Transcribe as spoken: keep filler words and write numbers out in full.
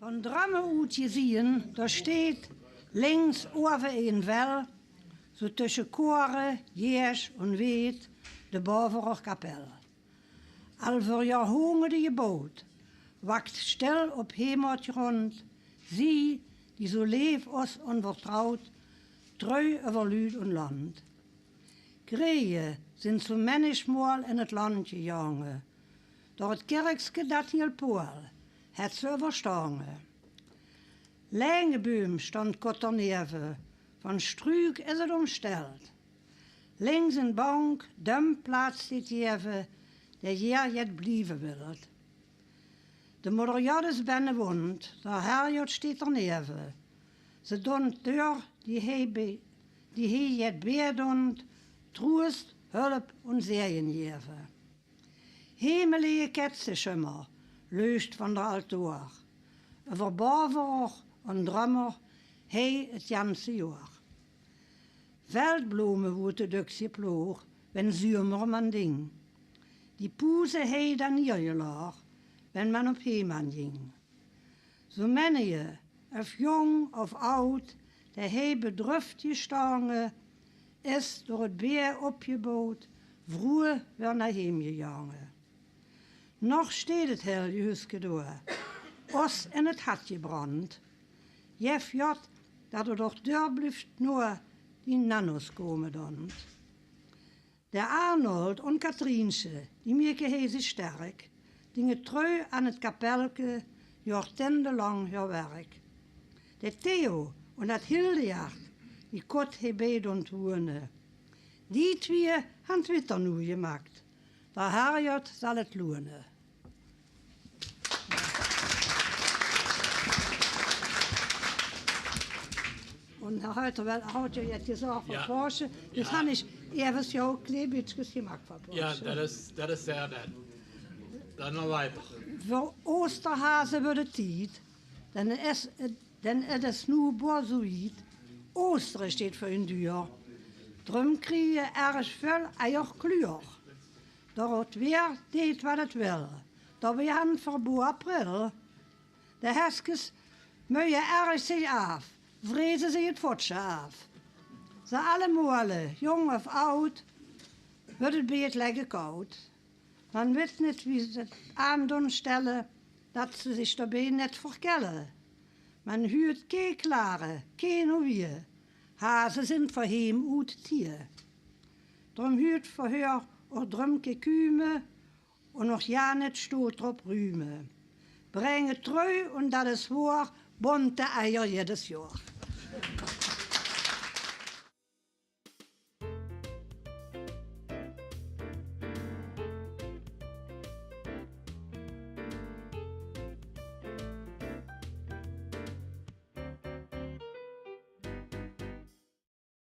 Van Drömme oet jezieë, dao sjteet links ove ein well, zoe tösje Koare, Jeeësj en Weed, de Baoveroch kapel. Al veur jaorhoongerde jeboud, wak sjtil op heimaotjrond, zie, die zoe leef os en vertraud, treu euver luuj en land. Greje zint zoe mennichmoal in 't landj jejange, doch 't kirkske dat hiel poal, het ze euverstange. Lengebuum sjtond kort derneve, van sjtruuk is 't ómsteld. Links 'n bank, dömplaats deet jeve, dao jeer jet blieve wilt. De modder Jod is benne wond, d'r Herjod sjteet derneve. Ze dont deur, die hee be-, die hee jet beë dont, troest, hulp en zeejen jeve. Hemelije ketsesjummer leusjt van d'r altoar. Euver Baoveroch en Drömme hee 't janse joar. Veldblome woete döks jeploog, wen zumer man ding. Die poeze hee dan hie jelaog, wen man op heeman jing. Zoe mennige, of jong of aud, dee hee bedröft jestange, is door 't beë opjeboud, vroe weer nao heem jejange. Nog sjteet 't helje huske doa, os in 't hat jebrand. Jef Jod, dat 't doch deur blieft noa die Nannos kome dont. De Arnold en Katriensje, die mieke hee zich sjterk, dinge treu aan 't kapelke, joartende lang heur werk. De Theo en dat Hildegard, die kort hee beë dont woene. Die twieë han 't witter noe jemakt, d'r Herjod zal 't loene. En d'r haet 'r wel, haet 'r jet jezag van Poosje. Dus han ich efkes jao 'n klee bietje jemak van Poosje. Ja, dat is, dat is zeer nett. Dan nog weiter. Veur Oosterhaze wuuert 't tied, dan is 't, dan is 't noe boa zoe wied. Oostere sjteet veur hun deur. Drum krieje erg väöl eier kluur. Doch 't weer deet wat 't wil. D'r weer han veur boe april. De heskes meuie erg zich aaf, vreze zich 't votsje aaf. Ze allemoale, jong of aud, wuuert 't beë 't legge kaud. Man wit nit wie ze 't aan dont sjtelle, dat ze zich d'r beë nit verkelle. Man huurt kee klage, kee noe wieë. Haze zint veur heem oet tieë. Drum huurt veur heur och Drumke kume, en och Janet sjtoot drop rume. Brenge treu, en dat is woar, bonte eier jedes joar.